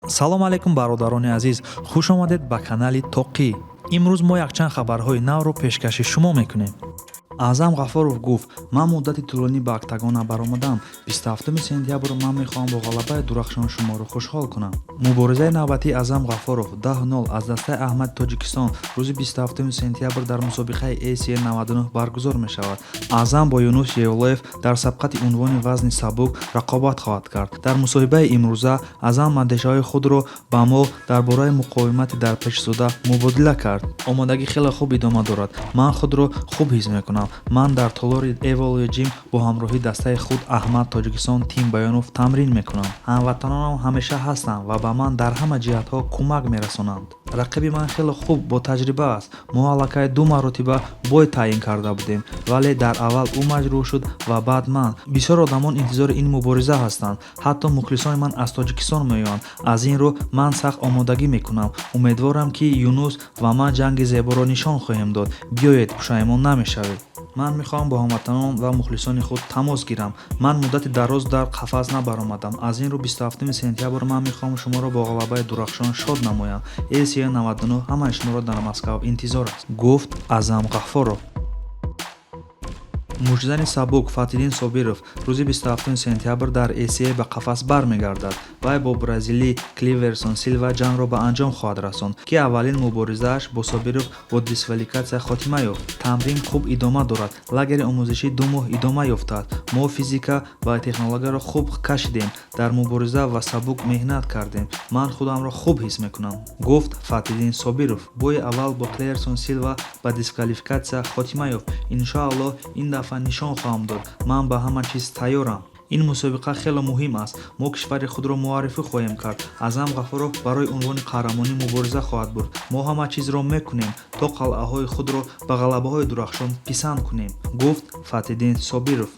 Салом алейкум, бародарони азиз, хуш омадед ба канали Тоқӣ. Имрӯз мо якчанд хабарҳои навро пешкаши шумо мекунем. Аъзам Ғафоров гуфт: «Ман муддати тӯлонӣ ба октагон набаромадам. 27 сентябр ман мехоҳам бо ғалабаи дурахшон шуморо хушҳол кунам». Муборизаи навбатии Аъзам Ғафоров 10-0 аз дастаи Аҳмади Тоҷикистон рӯзи 27 сентябр дар мусобиқаи ACA 99 баргузор мешавад. Аъзам бо Юнус Евлоев дар сабқати унвони вазни сабук рақобат хоҳад кард. Дар мусоҳибаи имрӯза Аъзам андешаҳои худро ба мо дар бораи муқовимати дар пешзода мубодила кард. «Омодагӣ хеле хуб идома дорад. Ман худро хуб ҳис мекунам. Ман дар толори Эволио Ҷим бо ҳамроҳии дастаи худ, Аҳмад Тоҷикистон Тим Баёнов, тамрин мекунам. Ҳамватанонам ҳамеша ҳастанд ва ба ман дар ҳама ҷиҳатҳо кӯмак мерасонанд. Рақиби ман хеле хуб, бо таҷриба аст. Мо аллакай ду маротиба бой таъин карда будем, вале дар аввал ӯ маҷрӯҳ шуд ва баъд ман. Бисёр одамон интизори ин мубориза ҳастанд, ҳатто мухлисони ман аз Тоҷикистон меоянд. Аз ин рӯ ман сахт омодагӣ мекунам. Умедворам, ки Юнус ва ман ҷанги зеборо нишон хоҳем дод. Биёед, пушаймон намешавед. Ман мехоҳам бо ҳамватанон ва мухлисони худ тамос гирам. Ман муддати дароз дар қафас набаромадам. Аз ин рӯ 27 сентябр ман мехоҳам шуморо бо ғалабаи дурахшон шод намоям. ACA 99 ҳамаи шуморо дар Москав интизор аст», гуфт Аъзам Ғаффоров. Муштзани сабук Фатҳиддин Собиров рӯзи 27 сентябр дар ACA ба қафас бармегардад. Вай бо бразилӣ Кливерсон Силва ҷангро ба анҷом хоҳад расонд, ки аввалин муборизааш бо Собиров бо дисквалификатсия хотима ёфт. «Тамрин хуб идома дорад. Лагери омӯзишӣ 2 моҳ идома ёфтааст. Мо физика ва технологияро хуб кашидем. Дар мубориза ва сабук меҳнат кардем. Ман худамро хуб ҳис мекунам», гуфт Фатҳиддин Собиров. «Бои аввал бо Клерсон Силва ба дисквалификатсия хотима ёфт. Иншоаллоҳ, ин дафъа нишон хоҳам дод. Ман ба ҳама чиз тайёрам. Ин мусобиқа хеле муҳим аст. Мо кишвари худро муаррифӣ хоҳем кард. Аъзам Ғафуров барои унвони қаҳрамонӣ мубориза хоҳад бурд. Мо ҳама чизро мекунем, то қалъаҳои худро ба ғалабаҳои дурахшон писанд кунем», гуфт Фатҳиддин Собиров.